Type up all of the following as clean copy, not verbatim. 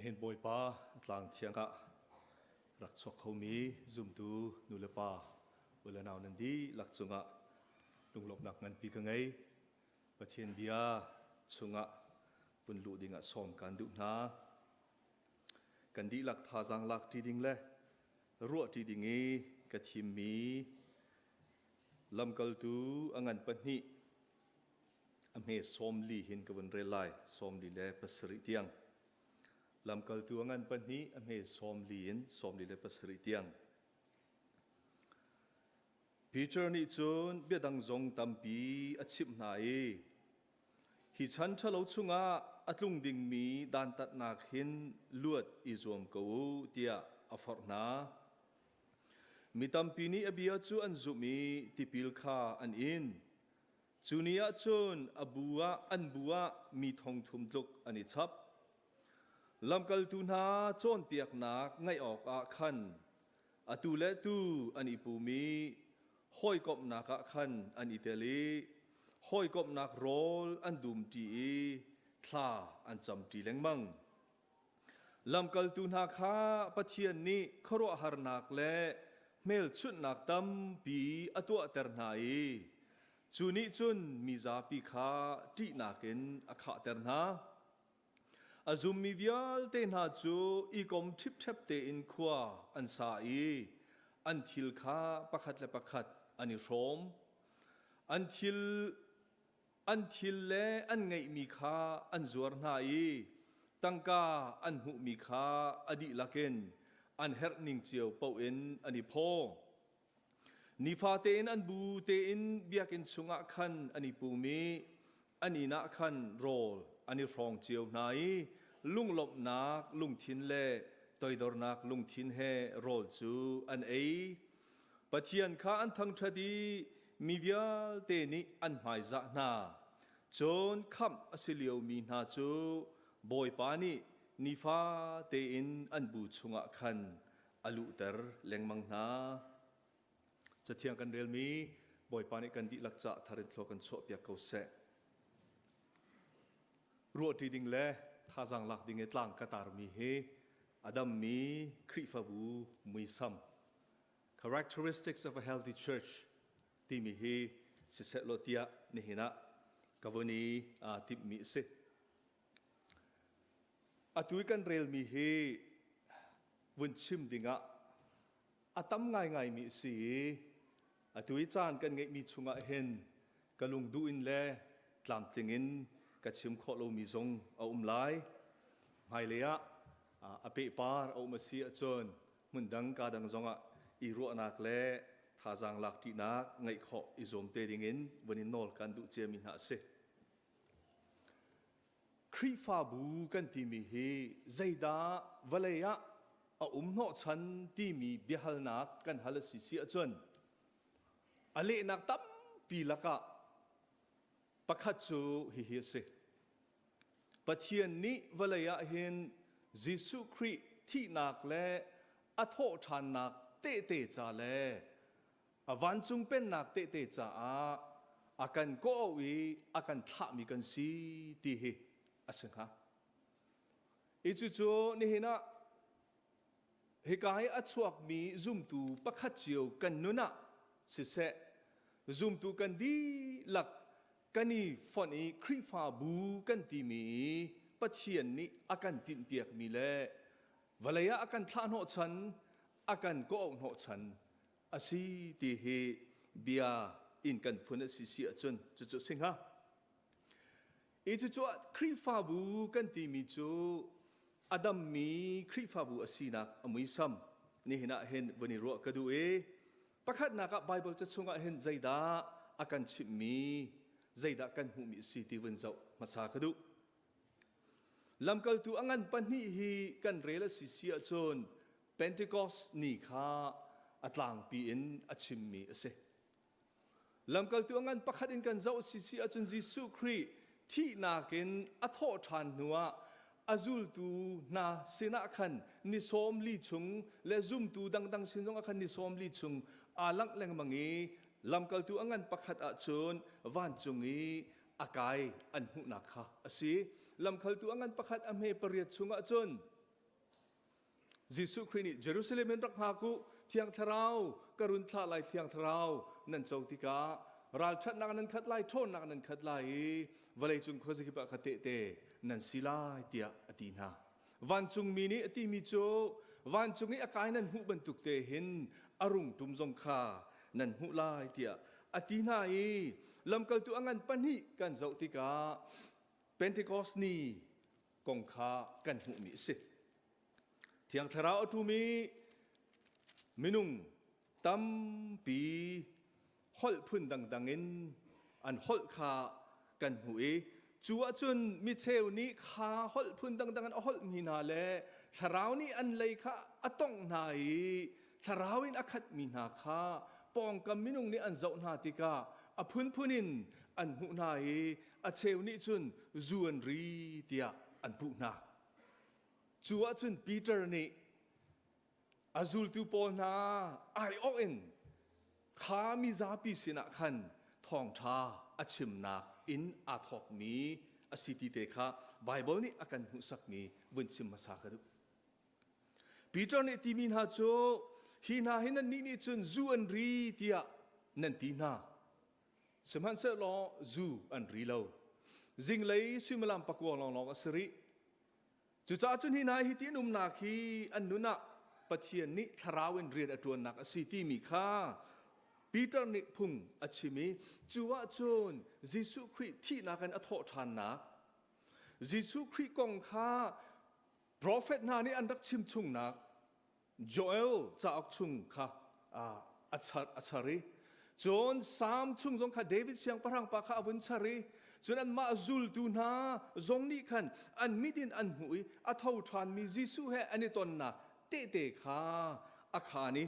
Nihin Bawipa tlang thiang ah rak chuak khomi zumtu nu le pa u le nau nan dihlak cungah lunglawmhnak nganpi ka ngei. Pathian bia chungah vun luh dingah sawm kan duh hna. Kan dihlak thazaang lak ṭi ding le ruah ṭi ding i ka thimmi lamkaltu a ngan pahnih a hme 40 hin ka vun rel lai, 47 tiang. Lamkaltu a ngan pahnih a hme 40 in 47 tiang. Peter nih cun biadang zong tampi a chimh hna i hi chan ṭhalo chungah a tlung dingmi dantatnak hin luat i zuam ko u tiah a forh hna. Mi tampi nih a bia cu an zumh i tipil kha an in. Cu ni ah cun a bu ah an bu ah mi thong thum tluk an i chap. Lamkaltu hna cawnpiaknak ngaih awkah khan atu le tu an i pum i hawikomhnak ah khan an i tel i hawikomhnak rawl an dumṭi i thla an camṭi lengmang. Lamkaltu hna kha Pathian nih khuaruahharnak le hmelchunhnak tampi a tuahter hna i cu nih cun mi zapi kha ṭihnak in a khahter hna. A zummi vialte hna cu i kom ṭhipṭhep tein khua an sa i an thil kha pakhat le pakhat an i hrawm. An thil An thil le an ngeihmi kha an zuar hna i tangka an hmuhmi kha a dihlak in an herh ning cio paoh in an i phaw. Nifate in an bu tein biakinn chungah khan an i pum i an inn ah khan rawl an i hrawng cio hna i lunglawmhnak lungthin le toidornak lungthin he rawl cu an ei. Pathian kha an thangṭhat i mi vialte nih an hmaizah hna. Cun khamh a si liomi hna cu Bawipa nih nifate in an bu chungah khan a luhter lengmang hna. Cathiang kan relmi Bawipa nih kan dihlak cah thar in thlua kan chuahpiak ko seh. Ruahṭi ding le thazaang lak ding i tlang ka tarmi hi a dammi Khrihfabu muisam Characteristics of a Healthy Church timi hi siseh law tiah nihin ah ka vun i aa timhmi a si. Atu i kan relmi hi vun chim dingah a tam ngaingaimi a si i atu i caan kan ngeihmi chungah hin ka lungduh in le tlamtling in ka chim khawh lomi zong a um lai. Hmailei ah a pehpar a um a si ahcun hmundang ka dang zongah i ruahnak le thazaang lak ṭihnak ngeih khawh i zuam te dingin vun in nawl kan duh ciami hna a si. Khrihfabu kan timi hi zeidah vawlei ah a um hnawhchan timi biahalnak kan hal a si si ahcun a lehnak tampi lakah pakhat cu hihi a si. Pathian nih vawlei ah hin Jesuh Khrih thihnak le a thawhṭhannak tehte ca le a vancung pennak tehte caah a kan kawh i a kan thlahmi kan si ti hi a si hnga. I cucu nihin ah hika hi a chuakmi zumtu pakhat cio kan nun ah siseh zumtu kan dihlak kan i fonh i Khrihfabu kan timi i Pathian nih a kan tinhpiakmi le vawlei ah a kan thlah hnawhchan a kan kawh hnawhchan a si ti hi bia in kan phun a si si ahcun cucu a si hnga. I cucu Khrihfabu kan timi cu a dammi Khrihfabu a sinak a muisam nihin ah hin vun i ruah ka duh i Pakhatnak ah Baibal ca chungah hin zeidah a kan chimhmi, zeidah kan hmuhmi a si ti vun zoh hmasa ka duh. Lamkaltu a ngan pahnih hi kan rel a si si ahcun Pentecost ni kha a tlangpi in a chimmi a si. Lamkaltu a ngan pakhat in kan zoh si si ahcun Jesuh Khrih thihnak in a thawh ṭhan hnuah a zultu hna sinah khan ni 40 chung le zumtu dangdang sin zongah khan ni 40 chung aa langh lengmang i lamkaltu a ngan pakhat ahcun vancung i a kai an hmuhnak kha a si. Lamkaltu a ngan pakhat a hme pariat chungah cun. Jesuh Khrih nih Jerusalem in rak hngak u, Thiang Thlarau ka run thlah lai Thiang Thlarau nan co tikah ralṭhatnak nan khat lai, ṭhawnnak nan khat lai i vawleicung khuazakip ah kha tehte nan si lai tiah a ti hna. Vancungmi nih a timi cu vancung i a kai nan hmuh bantuk te hin a rung ṭum zong kha nan hmuh lai tiah a ti hna i lamkaltu a ngan pahnih kan zoh tikah Pentecost ni kong kha kan hmuhmi a si. Thiang Thlarau a ṭum i minung tampi holh phun dangdang in an holh kha kan hmuh i cu ahcun micheu nih kha holh phun dangdang in a holhmi hna le thlarau nih an lei kha a tongh hna i thlarau in a khatmi hna kha pawngkam minung nih an zoh hna tikah a phunphun in an hmuh hna i a cheu nih cun zu an ri tiah an puh hna. Cu ahcun Peter nih a zultu pawl hna aiawh in kha mizapi sinah khan thawngṭha a chimnak in aa thawkmi a si ti te kha Baibal nih a kan hmuhsakmi vun chim hmasa ka duh. Peter nih timi hna cu hi hna hi nannih nih cun zu an ri tiah nan ti hna. Sihmanhsehlaw zu an ri lo. Zinglei suimilam pakua lawnglawng a si rih. Cucaah cun hi hna hi ti an umnak hi an nun ah Pathian nih thlarau in rian a ṭuannak a si timi kha Peter nih phung a chim i cu ahcun Jesuh Khrih thihnak in a thawh ṭhannak Jesuh Khrih kong kha profet hna nih an rak chim chungnak Joel cauk chung kha a char a char i cun Salm chung zong kha David siangpahrang pa kha a vun char i cun anmah zultu hna zong nih khan an mit in an hmuh i a tho ṭhanmi Jesuh he an i tonnak tehte kha a khaan i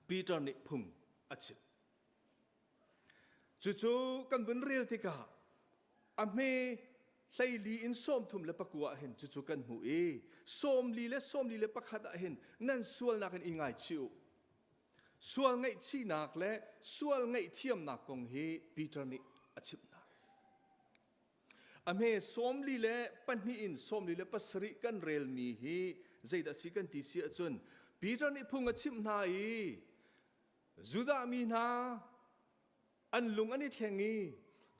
Peter nih phung a chim. Cucu kan vun rel tikah a hme 14 in 34 ah hin cucu kan hmuh i 40 le 41 ah hin nan sualnak in i ngaichih u. Sual ngaihchihnak le sual ngaihthiamnak kong hi Peter nih a chimh hna. A hme 42 in 47 kan relmi hi zeidah si kan ti si ahcun Peter nih phung a chimh hna i Judah mi hna an lung an i thleng i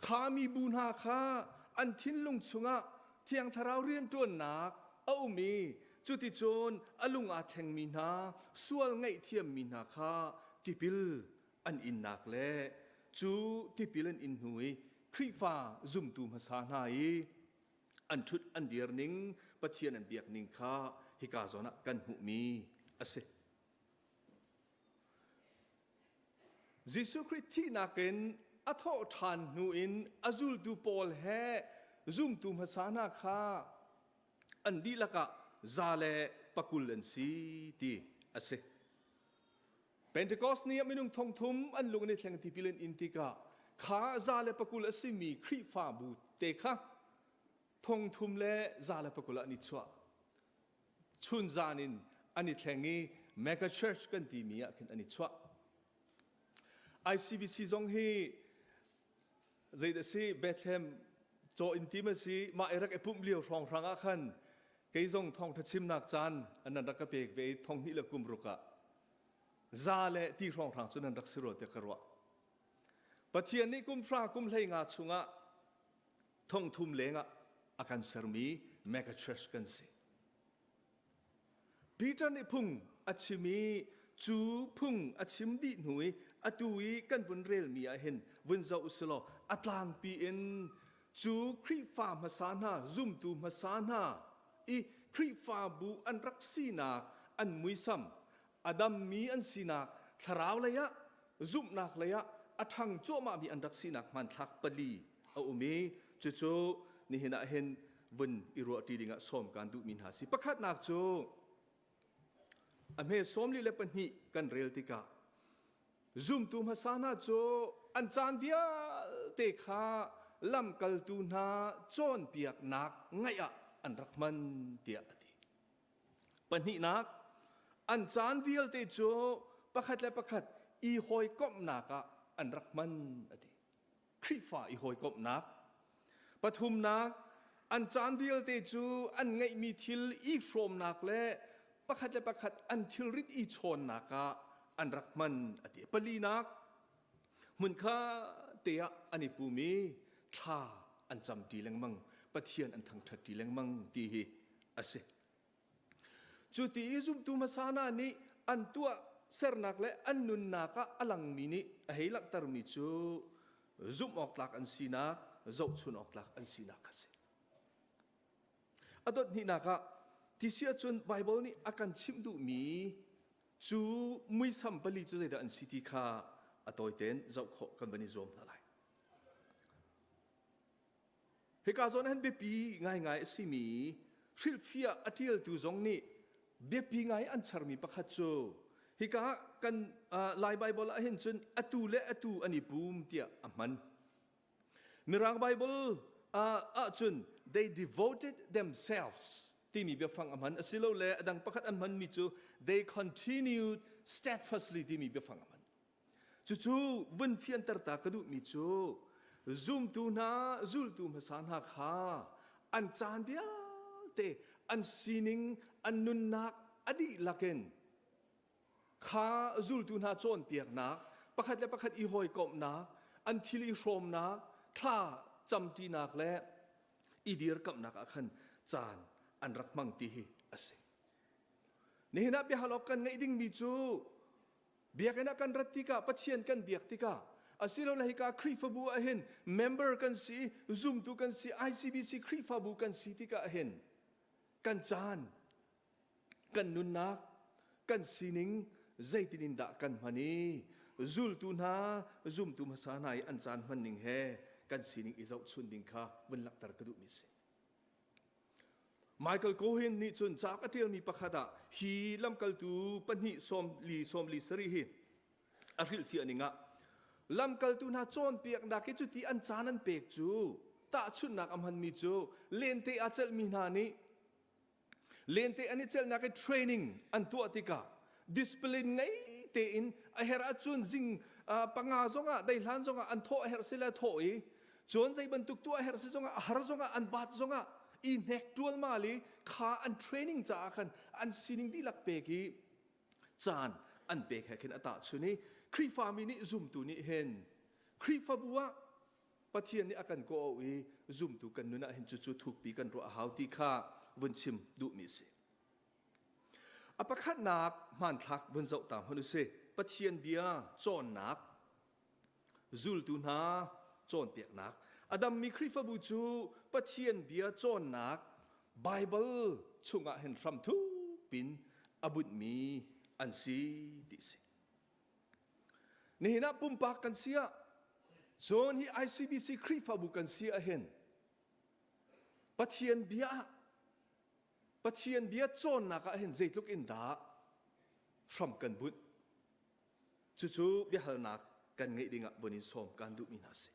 kha mibu hna kha an thinlung chungah Thiang Thlarau rianṭuannak a um i cuticun a lung aa thlengmi hna sual ngaihthiammi hna kha tipil an innak le cu tipil an in hnu i Khrihfa zumtu hmasa hna i an ṭhut an dir ning Pathian an biak ning kha hika zawn ah kan hmuhmi a si. Jesuh Khrih thihnak in a thawh ṭhan hnu in a zultu pawl he zumtu hmasa hna kha an dihlak ah 120 an si ti a si. Pentecost ni ah minung thongthum an lung an i thleng tipil an in tikah kha 120 a simi Khrihfabu te kha 3120 ah an i chuah. Chunzan in an i thleng i mega church kan timi ah khin an i chuah. ICBC zong hi zeidah si Bethlehem caw in tim a si mah i rak i pumh lio hrawnghrang ah khan kei zong thawngtha chimnak caan an rak ka pek ve i thong hnih le kum ruk ah za le ti hrawnghrang cu nan rak si rua tiah ka ruah. Pathian nih kum hra kum hlei nga chungah thongthum lengah a kan sermi mega church kan si. Peter nih phung a chim i cu phung a chim dih hnu i atu i kan vun relmi ah hin vun zoh usilaw a tlangpi in cu Khrihfa hmasa hna zumtu hmasa hna i Khrihfabu an rak sinak an muisam a dammi an sinak thlarau lei ah zumhnak lei ah a ṭhang cuahmahmi an rak sinak hmanthlak pali a um i cucu nihin ah hin vun i ruahṭi dingah sawm kaan duhmi hna si. Pakhatnak cu a hme 42 kan rel tikah zumtu hmasa hna cu an caan vialte kha lamkaltu hna cawnpiaknak ngaih ah an rak hman tiah a ti. Pahnihnak, an caan vialte cu pakhat le pakhat i hawikomhnak ah an rak hman a ti. Khrihfa i hawikomhnak. Pathumnak, an caan vialte cu an ngeihmi thil i hrawmnak le pakhat le pakhat an thilrit i chawnnak ah an rak hman a ti. Palinak hmun kha te ah an i pum i thla an cam ṭi lengmang, Pathian an thangṭhat ṭi lengmang ti hi a si. Cu ti i zumtu hmasa hna nih an tuah sernak le an nunnak ah a langmi nih a hei langhtermi cu zumh awk tlak an sinak, zohchun awk tlak an sinak kha a si. A dot hnihnak ah ti si ahcun Baibal nih a kan chimh duhmi cu muisam pali cu zeidah an si ti kha a tawi tein zoh khawh kan van i zuam hna lai. Hika zawn ah hin biapi ngaingai a simi hrilhfiah a ṭialtu zong nih biapi ngai an charmi pakhat cu hika kan Lai Baibal ah hin cun atu le atu an i pum tiah a hman. Mirang Bible ahcun they devoted themselves timi biafang a hman asilole a dang pakhat an hmanmi cu they continued steadfastly timi biafang a hman. Cucu vun fianter ta ka duhmi cu zumtu hna zultu hmasa hna kha an caan vialte an sining an nunnak a dihlak in Kha zultu hna cawnpiaknak, pakhat le pakhat i hawikomhnak, an thil i hrawmnak, thla camṭinak le i dirkamhnak ah khan caan an rak hmang ti hi a si. Nihin ah biahal awk kan ngeih dingmi cu biakinn ah kan rat tikah Pathian kan biak tikah asilole hika Khrihfabu ah hin member kan si, zumtu kan si, ICBC Khrihfabu kan si tikah hin kan caan kan nunnak kan sining zeitin in dah kan hman i zultu hna zumtu hmasa hna i an caan hman ning he kan sining i zohchun ding kha vun langhter ka duhmi si. Michael Cohen nih cun cauk a ṭialmi pakhat ah hi lamkaltu pahnih sawm li 47 hi a hrilhfiah ning ah lamkaltu hna cawnpiaknak hi cuti an caan an pek cu tahchunhnak a hmanmi cu lente aa celhmi hna nih Lente an i celhnak i training an tuah tikah discipline ngei tein a herh ahcun zing panga zongah deihlan zongah an thawh a herh si le thawh i cun zei bantuk tuah a herh si zongah a har zongah an bat zongah i hnek ṭualmal i kha an training caah khan an sining dihlak pek i caan an pek he khin a tahchun i Khrihfami nih zumtu nih hin Khrihfabu ah Pathian nih a kan kawh i zumtu kan nun ah hin cucu thukpi kan ruah a hau ti kha vun chim duhmi a si. A pakhatnak hmanthlak vun zoh ta hmanh usih. Pathian bia cawnnak, zultu hna cawnpiaknak. A dammi Khrihfabu cu Pathian bia cawnnak Baibal chungah hin hram thukpin a bunhmi an si ti si. Nihin ah pumpak kan si ah cun hi ICBC Khrihfabu kan si ah hin Pathian bia Pathian bia cawnnak ah hin zeitluk in dah hram kan bunh cucu biahalnak kan ngeih dingah vun in sawm kan duhmi hna si.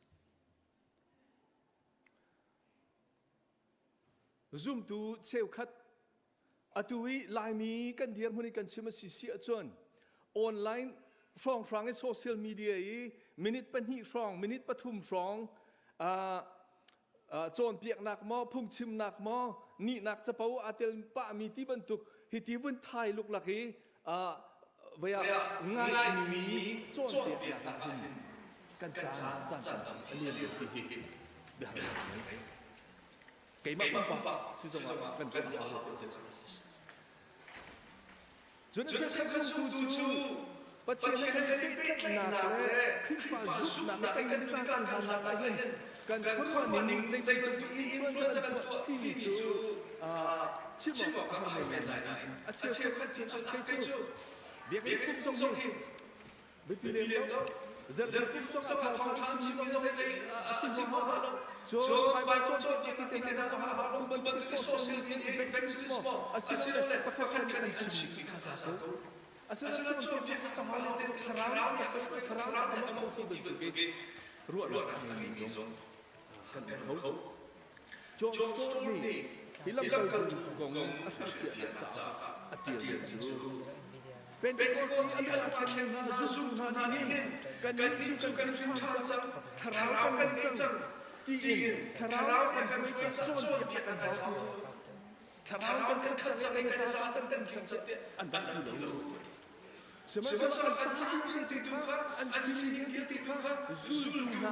Zumtu cheukhat Atu i Laimi kan dirhmun i kan chim a si si ahcun online hrawnghrang i social media i minute pahnih hrawng, minute pathum hrawng uh, uh, cawnpiaknak maw, phungchimnak maw, nihnak capo aa tel pahmi ti bantuk hiti vun thai luklak i uh, vei ah ngaimi cawnpiaknak ah hin kan caan caan tam a liam ti hi biahalnak ngei. Keimah pumpak si zongah kan rian a hau ti Cun a cheukhat zumtu cu Pathian he kan i pehtlaihnak le Khrihfa zumhnak he kan i kan hlannak ah hin kan khuaruah ning zeibantuk influence kan tuah timi cu chim awk a har men lai nain a cheukhat cu kei cu biakinn kum zong hi Biapi lem lo. Zerpi zong ah thawngṭha chimmi zong zei a si huaha lo. Cun Baibal cawnpiak ti te hna zong ah tu bantuk social media evangelism maw asilole pakhat khat nih an chimmi kha za ko. Asilole cawnpiak ka hau le thlarau nih a ka hruai thlarau nih a ka mawh ti bantuk in ruahnak a ngeimi zong kan um kho. John Stott nih hi lamkaltu kong a hrilhfiahnak caah a ṭialmi cu Pentecost i a thlenmi hna zumtu hna nih hin kannih cu kan hrin ṭhan cang, thlarau kan ngei cang tiin thlarau nih a kan hruai cang cawnpiak kan hau ti lo. Thlarau kan khat cang i kan i za cang kan tling cang tiah an rak ti lo. Sihmanhsehlaw an caan vialte tu kha an sining vialte tu kha zultu hna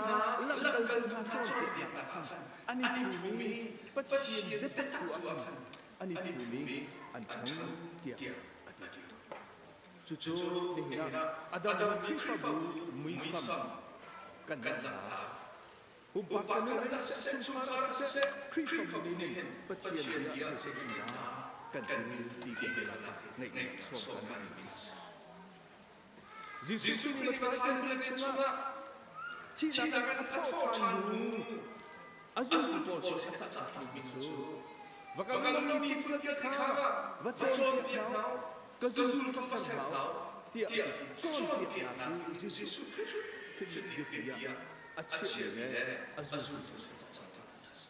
lamkaltu hna cawnpiaknak ah khan an i thum i Pathian biatak tu ah khan an i thum i an ṭhang tiah a ti. Cucu nihin ah a dangmi Khrihfabu muisam kan langhnak Pumpak kan nun ah siseh, chungkhar ah siseh, Khrihfabu nih hin Pathian bia zeitindah kan min ti biahalnak ngeih sawm kan duhmi a si. Jesuh Khrih nih Matthai kul chungah thihnak in a thawh ṭhan hnu a zultu pawl sin a cahtakmi cu va kal law mi vialte kha va cawnpiak hna u, ka zultu ka ser hna u tiah cawnpiaknak hi Jesuh Khrih nih biapi ah a chiahmi le a zultu sin a cahtak a si.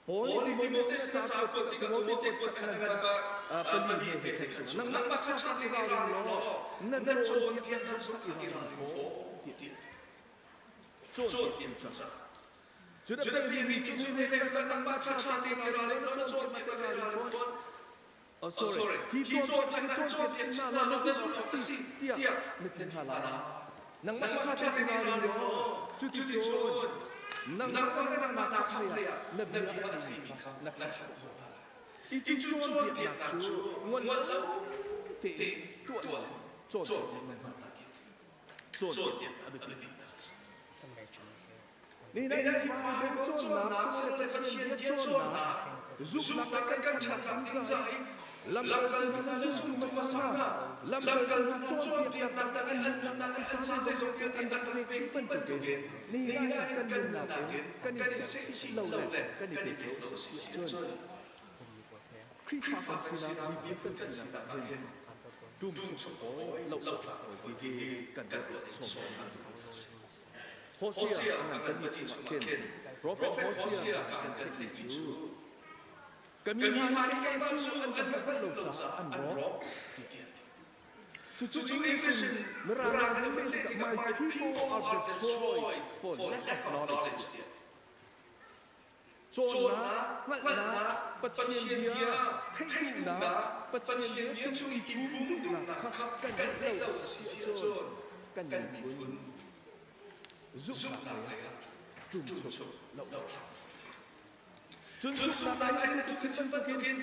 Paul nih Timote sin a ca kuat tikah Timote kuat khan a ngan pali he he chung nangmah kha ṭha tein i ralring law na cawnpiaknak zong kha i ralring fawn tiah cawnpiak cu cah. Cu na pemi cu nangmah kha ṭha tein i ralring law na cawnpiak kha i ralring fawn. Oh, sorry. Hi cawnpiak hi cawnpiak chin hna law na zulh awk a si tiah na ti hna lai. Nangmah kha ṭha tein i ralring law cuticun nangmah le nangmah naa khamh hleiah na bia a theimi kha na khamh khawh hna lai. I cu cawnpiaknak cu ngol lo tein tuah in cawnpiak lengmang hna tiah cawnpiak a biapi a si. Nihin hi Bible cawnnak silole Pathian bia cawnnak zumhnak le kan ṭhatnak ding ca i lamkaltu hna le zumtu hmasa hna lamkaltu cawnpiaknak le an nunnak le an caan zeizong vialte an rak pek dih bantukin nihin ah hin kan nunnak in kan i sehchih lo le kan i pek lo si ahcun Khrihfa kan sinak miphun kan sinak ah hin ṭumchuk fawi lohtlak fawi ti hi kan ruah sawm kan duh a si. Hosea a ngan kan mi chungah khin Profet Hosea a kan theihmi cu ka mi hna hi keimah cu an ka hngalh lo caah an rawk tiah a ti. Cucu English in Mirang in an leh tikah my people are destroyed for lack of knowledge tiah. Cawnnak, hngalhnak, Pathian bia theih duhnak, Pathian bia chung i phum duhnak kha kan ngeih lo si ahcun kan miphun zumhnak lei ah ṭumchuk lo. Cun zumhnak lei ah tu chim bantukin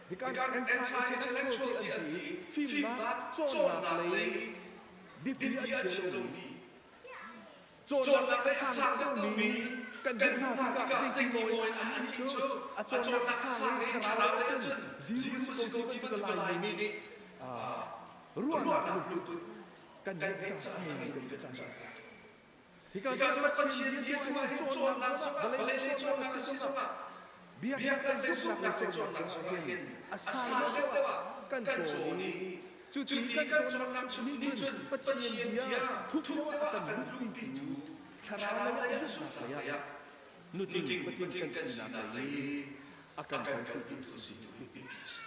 hikan anti-intellectual ti an ti i fimnak, cawnnak lei biapi a chia lomi Cawnnak lei a sang deuhmi kan duh hna tikah zeimaw in annih cu a cawnnak a sang i thlarau lei cun zero si ko ti bantuk Laimi nih ruahnak lungput kan ngeih cang a ngeimi kan cang. Hika zawn Pathian bia tu ah hin cawnnak zongah vawlei lei cawnnak a si zongah biaknak lei zumhnak lei cawnnak zongah hin a sang deuh ah kan cawn i Cuti kan cawnnak chung nih cun Pathian bia thuk deuh ah a kan luhpitu thlarau lei a zumhnak lei ah nutling patling kan sinak lei i a kan kalpitu a si biapi a si.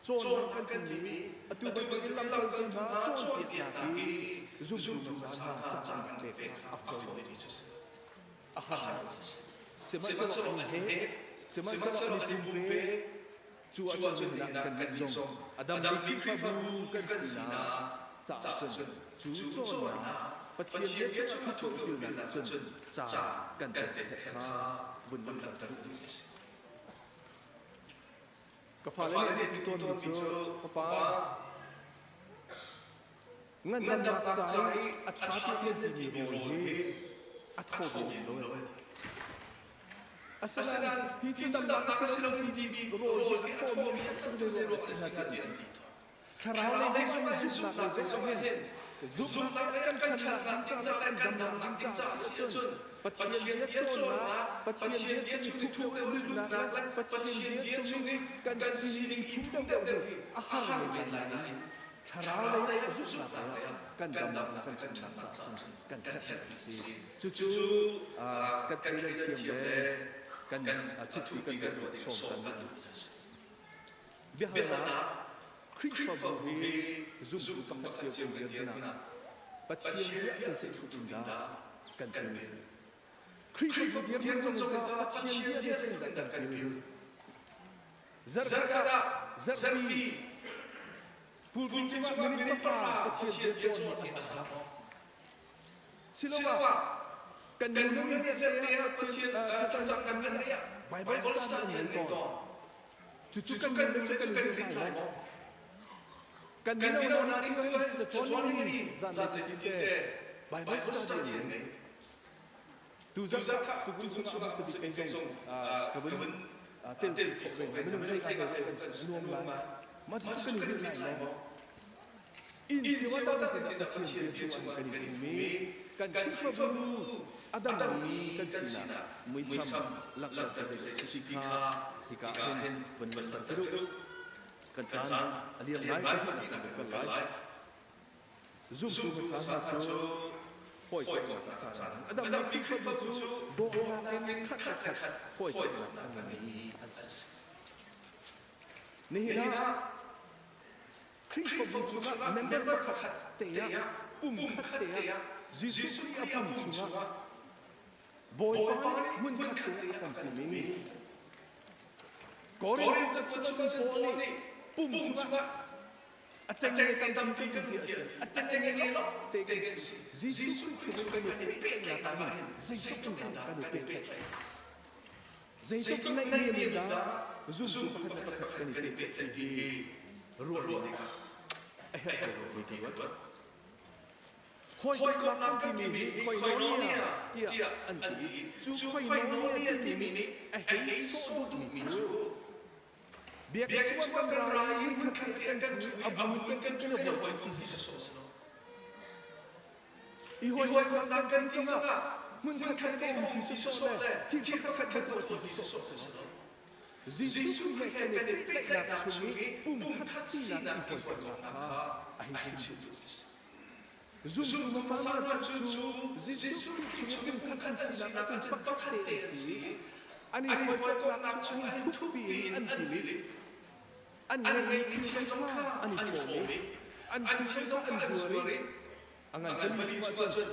Cawnnak kan timi atu bantukin lamkaltu hna cawnpiaknak i zumtu hmasa hna ca an kan pek kha a fawimi cu a si. A har a si. Sihmanhsehlaw an i hnek, sihmanhsehlaw an i pumpe, Cu ahcun nihin ah kannih zong a dammi Khrihfabu kan sinak caah cun cu cawnnak Pathian bia cu a thukpilnak ah cun ca kan pek kha vun langhter duh a si. Ka fale nih an ti tawnmi cu, Papa, ngandamnak ca i a ṭha ti an timi rawl hi a thaw bik lo e. Asinain hi cu damnak a si lo timi rawl hi a thawmi an zei ruang a si hna ti an ti. Thlarau lei zong ah zumhnak lei zong ah hin zumhnak lei kan ṭhannak ding ca le kan damnak ding ca a si ahcun Pathian bia cawnnak, Pathian bia chung i thuk deuh luhnak le Pathian bia chung i kan sining i phum deuhdeuh hi a har men lai nain thlarau lei ah zumhnak lei ah kan damnak kan ṭhannak caah cun kan herh a si. Cucu kan thleidan thiam le kan thutpi kan ruah i sawm kan duh a si. Biahalnak Khrihfabu hi zumtu pakhat cio kan dirhmun ah Pathian bia zeitluk in dah kan pil? Khrihfabu dirhmun zong in tah Pathian bia zeitluk in dah kan pil? Zarhkhat ah zarhpi pulpit cungah minute pahra Pathian bia cawn hi a za maw? Siloah kan nu le zerte ah Pathian thlacamnak kan ngeih ah Bible study an ngei tawn. Cucu kan nu le cu kan rin lai maw? Kan mino hna nih tuan cacawn ni zanlei tinte Bible study an ngei. Tuzarh kha tukum chungah a hmasa bik kei zong ka vun tel khawh ve minung hlei ka hlei kan si nuam lai. Mah cu kan i rinh lai maw? Inn cio ah tah zeitindah Pathian bia chungah kan i phum i kan Khrihfabu a dangmi kan sinak muisam langhter zei a si ti kha hika ah hin vun langhter ka duh. Kan caan a liam lai pahnih kan kal lai. Zumtu hmasa hna cu hawikomhnak caan a dangmi Khrihfabu cu dawtnak in khat le khat hawikomhnak a ngeimi an si. Nihin ah Khrihfabu chungah member pakhat te ah pum khat te ah Jesuh Khrih a pum chungah Bawipa nih hmunkhat te a kan pum i Korin cakuat chungah cun Paul nih pum chungah a ṭengnge tampi kan um tiah a ṭengnge lawng te kan si. Jesuh Khrih chung kan i pehtlaihnak ah hin zeitluk in dah kan i pehtlaih? Zeitluk naihniam in dah zumtu pakhat le pakhat kan i pehtlaih ti hi ruah dingah a herh ko ti ka ruat. Hawikomhnak kan timi hi koinonia tiah an ti i cu koinonia timi nih a hei sawh duhmi cu biakinn chungah kan ra i hmunkhat te ah kan ṭhu i a bu in kan ṭhu kan i hawikom ti sawsawh si lo. I hawikomhnak kan ti zongah hmunkhat te um ti sawsawh le thil pakhat khat tuah ti sawsawh si lo. Jesuh Khrih he kan i pehtlaihnak chung i pumkhat sinak i hawikomhnak kha a hei chim duhmi a si. Zumtu hmasa hna cu Jesuh Khrih chung i pumkhat an sinak ah cun pakhat te an si. An i hawikomhnak chung hin thukpi in an pil i an ngeihmi thil zong kha an i hrawm i an thil zong kha an zuar i a ngan timi chungah cun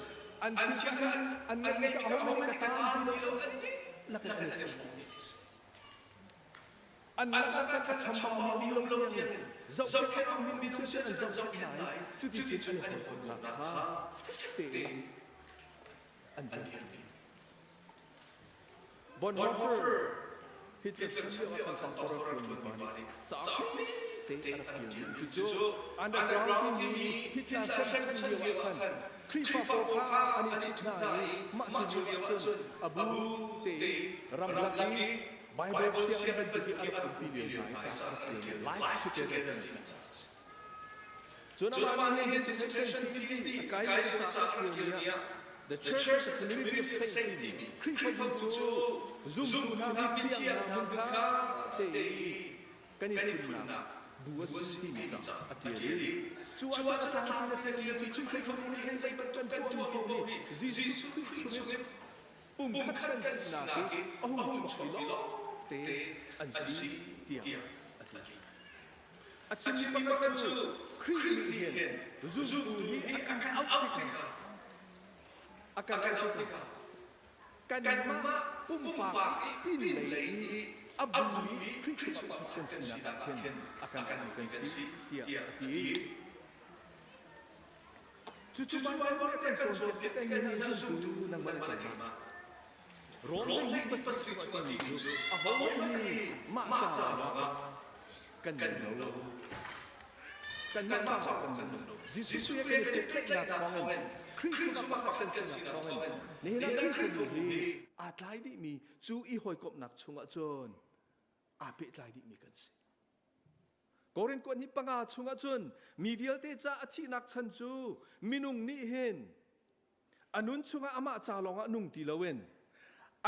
an thil kha an ngeihmi kha ahohmanh nih ka taan ti lo an dihlak in an i hrawm ti si. An lakah khan a chambaumi um lo tiangin zohkhenh a ummi minung sin an zohkhenh hna i cuticun an i hawikomhnak kha fek tein an dirpi. Bonhoeffer Hitler chan lio ah khan pastor a rak ṭuanmi pa nih cauk te a rak ṭialmi cucu underground timi Hitler hrem chan lio ah khan Khrihfa pawl kha an i ṭhut hna i mah cu lio ahcun a bu te ramlak i Bible sianginn bantuk i a rak umpi lio hna i ca a rak ṭialmi Life Together timi ca a si. Cun amah nih hin dissertation PhD a kai lio ca a rak ṭialmi ah The Church is a Community of Saints timi Khrihfabu cu zumtu hna mithiang hna hmun kha te i kan i funnak bu a si timi ca a ṭial i cu ahcun a tlangpi in a ṭialmi cu Khrihfabu nih hin zei bantuk kan tuahmi paoh hi Jesuh Khrih chungin pumkhat kan sinak i a hung chuakmi lawngte an si tiah a ti. A chimmi pakhat cu Khrih nih hin zumtu hi a kan auh tikah a kan auh tikah kanmah pumpak i pinlei i a bu i Khrih chungah pakhat kan sinak ah khin a kan auhmi kan si tiah a ti. Cucu Baibal nih a kan cawnpiak tikah nih zumtu nangmah le keimah Rom hleihnih pasarih chung a timi cu ahohmanh hi mah ca lawngah kan nung lo. Kanmah ca lawngah kan nung lo. Jesuh he kan i pehtlaihnak thawngin Khrih chungah pakhat kan sinak thawngin nihin ah Khrihfabu hi aa tlai dihmi cu i hawikomhnak chungah cun aa pehtlai dihmi kan si. Korin kuat hi panga chungah cun mi vialte ca a thihnak chan cu minung nih hin a nun chungah amah ca lawngah nung ti loin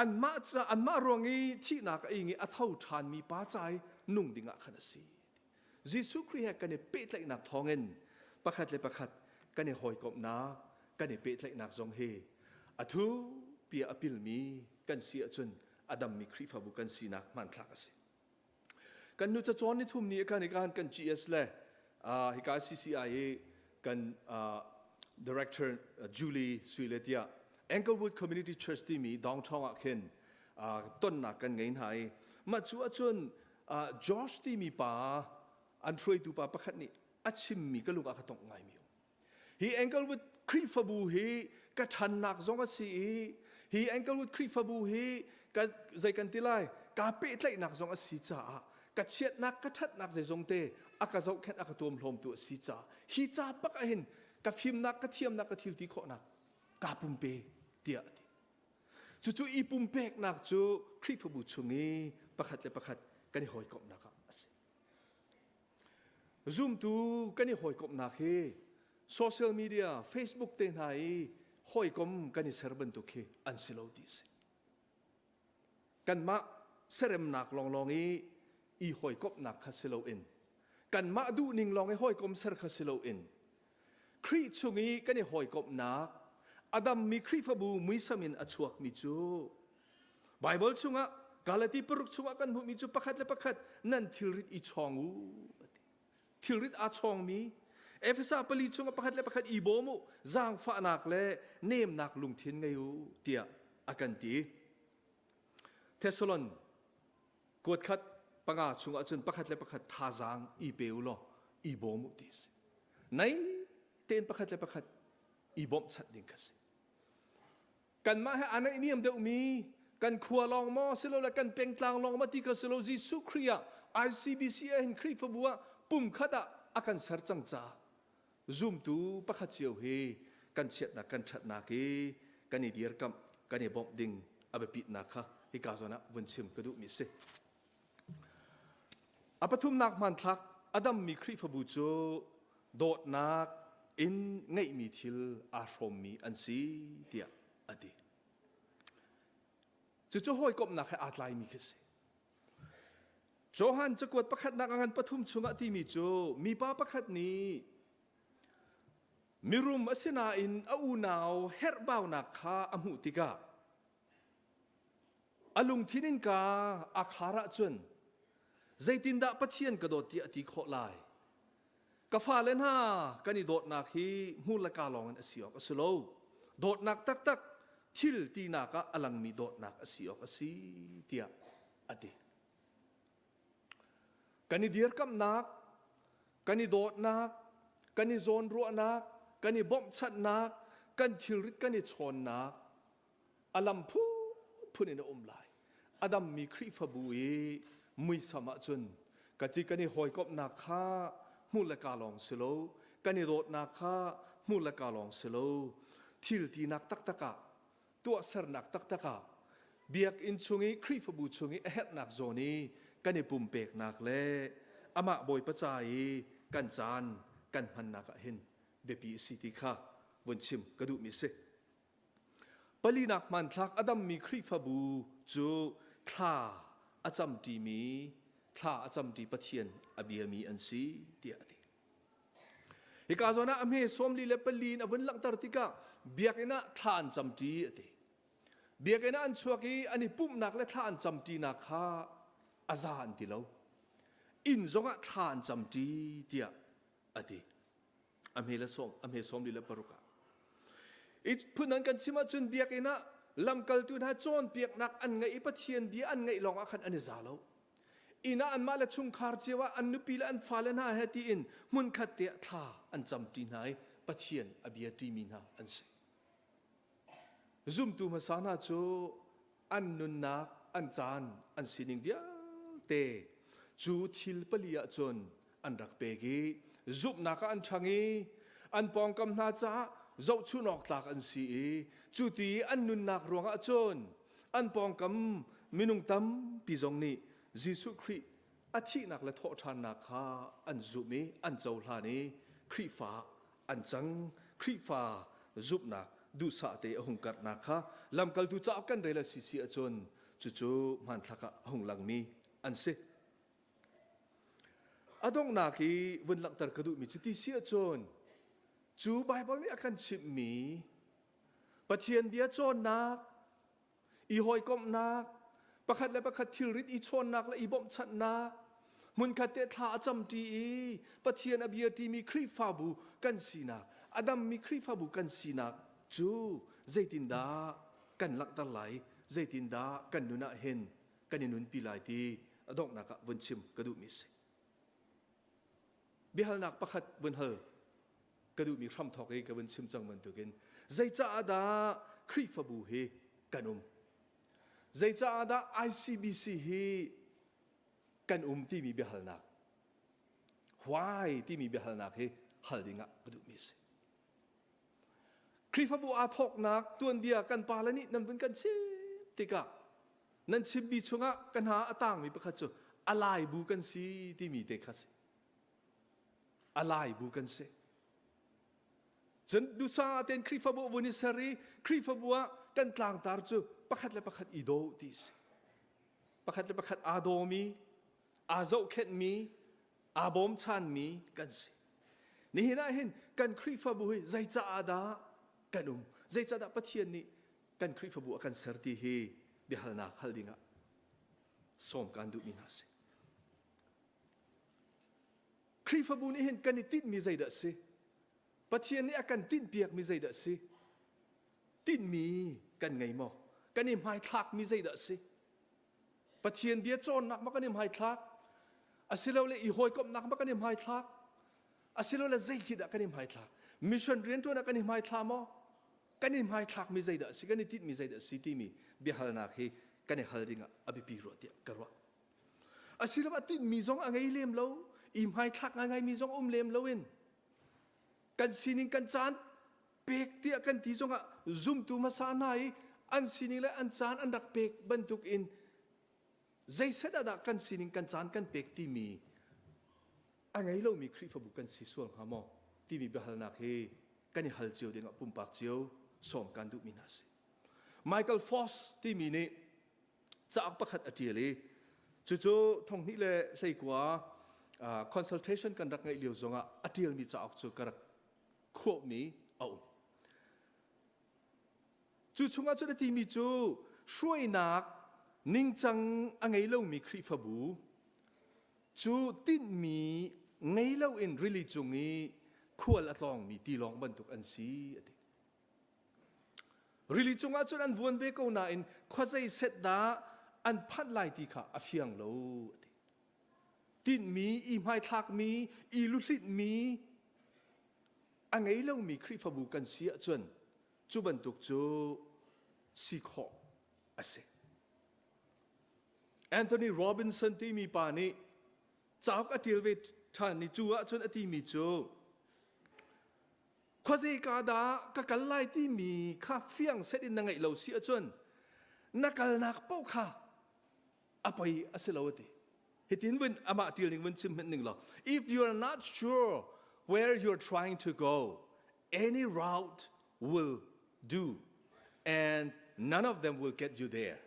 anmah ca anmah ruang i thihnak a ing i a tho ṭhanmi pa ca i nung dingah khan a si. Jesuh Khrih he kan i pehtlaihnak thawngin pakhat le pakhat kan i hawikomhnak kan i pehtlaihnak zong hi a thupi ah a pilmi kan si ahcun a dammi Khrihfabu kan sinak hmanthlak a si. Kan nu cacawn ni thum ni kan kan kan GS le hika CCI i kan director Julie Sui le tiah Englewood Community Church timi downtown ah khin tonnak kan ngei hna i mah cu ahcun. Josh timi pa an hruaitu pa pakhat nih a chimmi ka lung ah ka tongh ngaimi um. Hi Englewood Khrihfabu hi ka ṭhannak zong a si i hi Englewood Khrihfabu hi ka zei kan ti lai kaa pehtlaihnak zong a si caah ka chiatnak ka ṭhatnak zeizong te a ka zohkhenh a ka tuamhlawmtu a si caah hi ca pak ah hin ka fimnak ka thiamnak ka thil ti khawhnak kaa pumpe tiah a ti. Cucu i pumpeknak cu Khrihfabu chung i pakhat le pakhat kan i hawikomhnak ah a si. Zumtu kan i hawikomhnak hi social media, Facebook te hna i hawikom kan i ser bantuk hi an si lo ti a si. Kanmah seremnak lawnglawng i i hawikomhnak kha si loin kanmah duhning lawng i hawikom ser kha si loin Khrih chung i kan i hawikomhnak a dammi Khrihfabu muisam in a chuakmi cu Baibal chungah Galati paruk chungah kan hmuhmi cu pakhat le pakhat nan thilrit i chawng u a ti. Thilrit aa chawngmi Efesa pali chungah pakhat le pakhat i bawm u zaangfahnak le nemnak lungthin ngei u tiah a kan ti. Thessalon kuat khat panga chungah cun pakhat le pakhat thazaang i pe u law i bawm u ti a si. Nai tein pakhat le pakhat i bawmhchanh ding kha si. Kanmah he aa naihniam deuhmi kan khua lawng maw silole kan pengtlang lawng maw ti kha si lo Jesuh Khrih ah ICBC ah hin Khrihfabu ah pumkhat ah a kan ser cang caah zumtu pakhat cio hi kan chiatnak kan ṭhatnak i kan i dirkamh kan i bawmh ding a biapitnak kha hika zawn ah vun chim ka duhmi a si. A pathumnak hmanthlak a dammi Khrihfabu cu dawtnak in ngeihmi thil aa hrawmmi an si tiah a ti. Cucu hawikomhnak he aa tlaimi khi a si. Johan cakuat pakhatnak a ngan pathum chungah timi cu mipa pakhat nih mirum a si nain a unau herhbaunak kha a hmuh tikah a lungthin in ka a khar ahcun zeitindah Pathian ka dawt tiah a ti khawh lai? Ka fale hna kan i dawtnak hi hmur le ka lawng in a si awk a si lo. Dawtnak taktak thil tinak ah a langmi dawtnak a si awk a si tiah a ti. Kan i dirkamhnak, kan i dawtnak, kan i zawnruahnak, kan i bawmhchanhnak, kan thilrit kan i chawnnak a lam phunphun in a um lai. A dammi Khrihfabu i muisam ahcun ka ti kan i hawikomhnak kha hmuh le ka lawng si lo, kan i dawtnak kha hmuh le ka lawng si lo, thil tinak taktak ah tuahsernak taktak ah biakinn chung i Khrihfabu chung i a herhnak zawn i kan i pumpeknak le amah Bawipa ca i kan caan kan hmannak ah hin biapi a si ti kha vun chim ka duhmi a si. Palinak hmanthlak a dammi Khrihfabu cu thla a camṭimi thla a camṭi Pathian a biami an si tiah a ti. Hika zawn ah a hme 44 in a vun langhter tikah biakinn ah thla an camṭi a ti. Biakinn ah an chuak i an i pumhnak le thla an camṭinak kha a za an ti lo. Inn zongah thla an camṭi tiah a ti. A hme le sawm, a hme 46 ah. I phun an kan chim ahcun biakinn ah lamkaltu hna cawnpiaknak an ngeih i Pathian bia an ngeih lawngah khan an i za lo. Inn ah anmah le chungkhar cio ah an nupi le an fale hna he tiin hmunkhat te ah thla an camṭi hna i Pathian a bia ṭimi hna an si. Zumtu hmasa hna cu an nunnak, an caan, an sining vialte cu thil pali ah cun an rak pek i zumhnak ah an ṭhang i an pawngkam hna caah zohchun awk tlak an si i cu ti an nunnak ruangah cun an pawngkam minung tampi zong nih Jesuh Khrih a thihnak le thawhṭhannak kha an zumh i an cohlan i Khrihfa an cang. Khrihfa zumhnak duhsah te a hung karhnak kha lamkaltu cauk kan rel a si si ahcun cucu hmanthlak ah a hung langmi an si. A donghnak i vun langhter ka duhmi cu ti si ahcun cu Baibal nih a kan chimhmi Pathian bia cawnnak, i hawikomhnak, pakhat le pakhat thilrit i chawnnak le i bawmhchanhnak, hmunkhat te thla a camṭi i Pathian a bia ṭimi Khrihfabu kan sinak, a dammi Khrihfabu kan sinak cu zeitindah kan langhter lai, zeitindah kan nun ah hin kan i nunpi lai ti a donghnak ah vun chim ka duhmi si. Biahalnak pakhat vun hal ka duhmi hramthawk i ka vun chim cang bantukin zeicaah dah Khrihfabu hi kan um? Zeicaah dah ICBC hi kan um timi biahalnak why timi biahalnak hi hal dingah ka duhmi a si. Khrihfabu aa thawknak tuanbia kan pale nih nan vun kan chim tikah nan chimmi chungah ka hna a tangmi pakhat cu a laibu kan si timi te kha si. A laibu kan si. Cun dusa tein Khrihfabu vun i ser i Khrihfabu ah kan tlangtar cu pakhat le pakhat i daw ti si. Pakhat le pakhat aa dawmi, aa zohkhenhmi, aa bawmchanmi kan si. Nihin ah hin kan Khrihfabu hi zeicaah dah kan um? Zeicahdah Pathian nih kan Khrihfabu a kan ser ti hi biahalnak hal dingah sawm kaan duhmi hna si. Khrihfabu nih hin kan i tinhmi zeidah a si? Pathian nih a kan tinhpiakmi zeidah a si? Tinhmi kan ngei maw? Kan i hmaithlakmi zeidah a si? Pathian bia cawnnak ma kan i hmaithlak? Asilole i hawikomhnak ma kan i hmaithlak? Asilole zei khi dah kan i hmaithlak? Mission rianṭuan ah kan i hmaithla maw? Kan i hmaithlakmi zeidah a si? Kan i tinhmi zeidah a si timi biahalnak hi kan i hal dingah a biapi rua tiah ka ruah. Asiloah tinhmi zong a ngei lem lo, i hmaithlak ngaingaimi zong um lem loin kan sining kan caan pek tiah kan ti zongah zumtu hmasa hna i an sining le an caan an rak pek bantuk in zeiset ah dah kan sining kan caan kan pek timi a ngei lomi Khrihfabu kan si sual hnga maw timi biahalnak hi kan i hal cio dingah pumpak cio sawm kan duhmi hna si. Michael Foss timi nih cauk pakhat a ṭial i cucu thonghnih le hleikua consultation kan rak ngeih lio zongah a ṭialmi cauk cu ka rak khawhmi a um. Cu chungah cun a timi cu hruainak ningcang a ngei lomi Khrihfabu cu tinhmi ngei loin rili cung i khual a tlawngmi tilawng bantuk an si a ti. Rili cungah cun an vuan ve ko nain khuazei set dah an phanh lai ti kha a fiang lo a ti. Tinhmi, i hmaithlakmi, i luhlitmi a ngei lomi Khrihfabu kan si ahcun cu bantuk cu si khawh a si. Anthony Robinson timi pa nih cauk a ṭial ve ṭhan i cu ahcun a timi cu Khuazeika dah ka kal lai timi kha fiang set in na ngeih lo si ahcun na kalnak paoh kha a poi a si lo a ti. Hitin vun amah ṭial ning vun chim hmanh ning law if you are not sure where you are trying to go any route will do and none of them will get you there.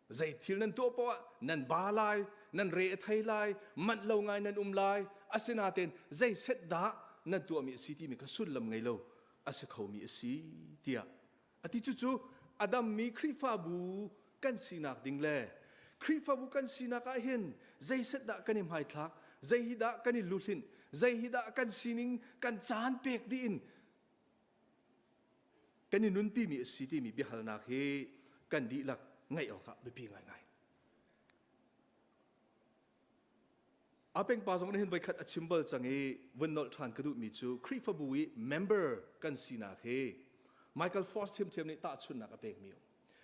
Zei thil nan tuah poah nan ba lai, nan re a thei lai, manh lo ngai nan um lai. Asinain zei set dah nan tuahmi a si timi kha sullam ngei lo a si khomi a si tiah a ti cucu a dammi Khrihfabu kan sinak ding le Khrihfabu kan sinak ah hin zei set dah kan i hmaithlak, zei hi dah kan i luhlinh, zei hi dah kan sining kan caan pek dih in kan i nunpimi a si timi biahalnak hi kan dihlak ngaih awkah biapi ngaingai. A pengpa zong nih hin voikhat a chim bal cang i vun nolh ṭhan ka duhmi cu Khrihfabu i member kan sinak hi Michael Force thiamthiam nih tahchunhnak a pekmi um.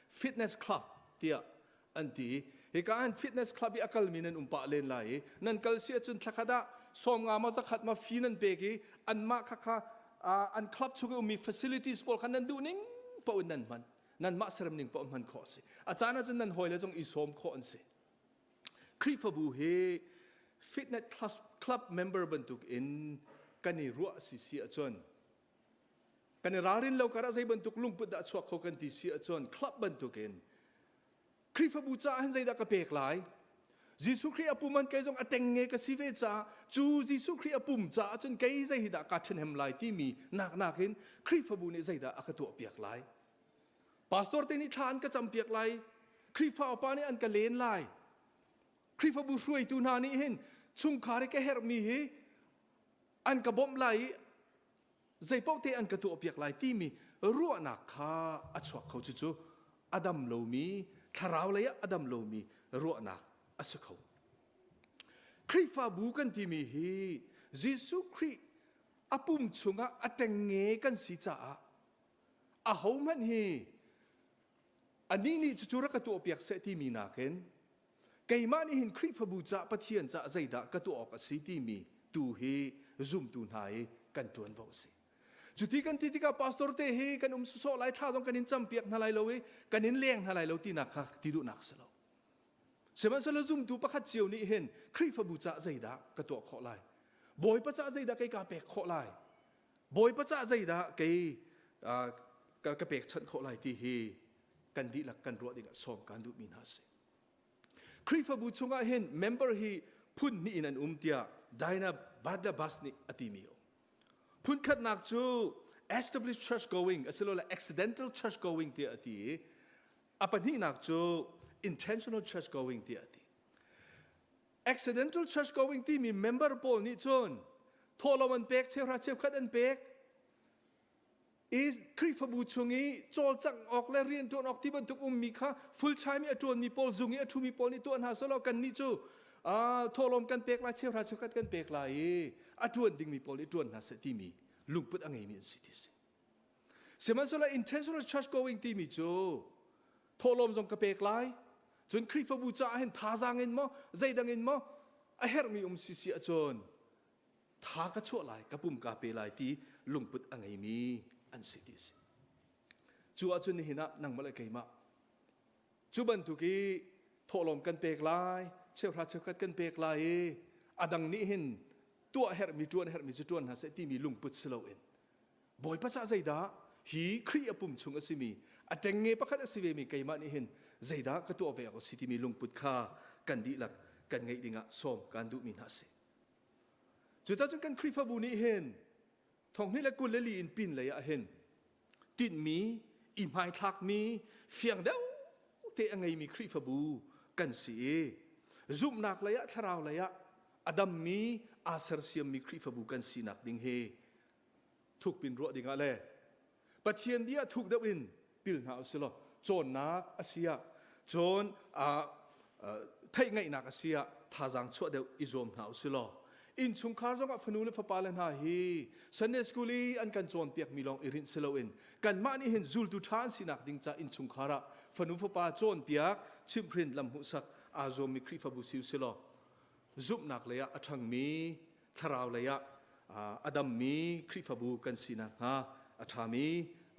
Fitness club tiah an ti. Hika an fitness club i a kalmi nan um pah len lai i nan kal si ahcun thlakhat ah 50 ma zakhat ma fee nan pek i anmah kha kha an club chung i ummi facilities pawl kha nan duh ning paoh in nan hman. Nanmah serem ning paoh hman khawh a si. A caan ahcun nan hawile zong i sawm khawh an si. Khrihfabu hi fitness club member bantuk in kan i ruah si si ahcun kan i ralrin lo karah zei bantuk lungput dah chuak kho kan ti si ahcun club bantukin Khrihfabu caah hin zeidah ka pek lai Jesuh Khrih a pum an kei zong a tengnge ka si ve caah cu Jesuh Khrih a pum caah cun kei zei hi dah kaa ṭhahnem lai timi nak nakin Khrihfabu nih zeidah a ka tuahpiak lai Pastor te nih thla an ka campiak lai Khrihfa upa nih an ka len lai Khrihfabu hruaitu hna nih hin chungkhar i ka herhmi hi an ka bawmh lai i zeipaoh te an ka tuahpiak lai timi ruahnak kha a chuak kho cucu. a dam lomi thlarau lei ah a dam lomi ruahnak a si kho. Khrihfabu kan timi hi Jesuh Khrih a pum chungah a ṭengnge kan si caah ahohmanh hi anih nih cucu rak ka tuahpiak seh timi nakin keimah nih hin Khrihfabu cah Pathian cah zeidah ka tuah awk a si timi tu hi zumtu hna hi kan ṭuanvo a si. Cuti kan ti tikah pastor te hi kan um sawsawh lai thla zong kan in campiak hna lai lo i kan in leng hna lai lo tinak kha ti duhnak si lo. Sihmanhsehlaw zumtu pakhat cio nih hin Khrihfabu cah zeidah ka tuah khawh lai? Bawipa cah zeidah kei kaa pek khawh lai? Bawipa cah zeidah kei ka pekchanh khawh lai ti hi kan dihlak kan ruah dingah sawm kaan duhmi hna a si. Khrihfabu chungah hin member hi phun hnih in an um tiah Dinah Butler Bass nih a timi a um. Phun khatnak cu established church going asilole accidental church going tiah a ti i a pahnihnak cu intentional church going tiah a ti. Accidental church going timi member pawl nih cun thawhlawm an pek, cheuhra cheukhat an pek, i Khrihfabu chung i cawlcangh awk le rianṭuan awk ti bantuk ummi kha full time i a ṭuanmi pawl zung i a ṭhumi pawl nih tuah hna selaw kannih cu thawhlawm kan pek lai cheuhra cheukhat kan pek lai i a ṭuan dingmi pawl nih ṭuan hna seh timi lungput a ngeimi an si ti si. Sihmanhsehlaw intentional church going timi cu thawhlawm zong ka pek lai cun Khrihfabu caah hin thazaang in maw zeidang in maw a herhmi um si si ahcun tha ka chuah lai ka pum ka pe lai ti lungput a ngeimi an si ti si cu ahcun nihin ah nangmah le keimah cu bantuk i thawhlawm kan pek lai cheuhra cheukhat kan pek lai i a dang nih hin tuah herhmi ṭuan herhmi cu ṭuan hna seh timi lungput si loin Bawipa cah zeidah hi Khrih a pum chung a simi a ṭengnge pakhat a si vemi keimah nih hin zeidah ka tuah ve awk a si timi lungput kha kan dihlak kan ngeih dingah sawm kan duhmi hna a si. Cucaah cun kan Khrihfabu nih hin thonghnih le 24 in pin lei ah hin tinhmi i hmaithlakmi fiang deuh te a ngeimi Khrihfabu kan si i zumhnak lei ah thlarau lei ah a dammi aa sersiammi Khrihfabu kan sinak ding hi thukpin ruah dingah le Pathian bia thuk deuh in pil hna usilaw cawnnak a si ah cun theih ngaihnak a si ah thazaang chuah deuh i zuam hna usilaw innchungkhar zongah fanu le fapa le hna hi Sunday school i an kan cawnpiak mi lawng i rinh si loin kanmah nih hin zultu ṭha an sinak ding ca innchungkhar ah fanu fapa cawnpiak chimhhrin lam hmuhsak aa zuammi Khrihfabu si usilaw zumhnak lei ah a ṭhangmi thlarau lei ah a dammi Khrihfabu kan si nakhnga a ṭhami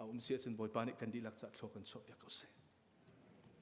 a um si ahcun Bawipa nih kan dihlak cah thlua kan chuahpiak ko seh.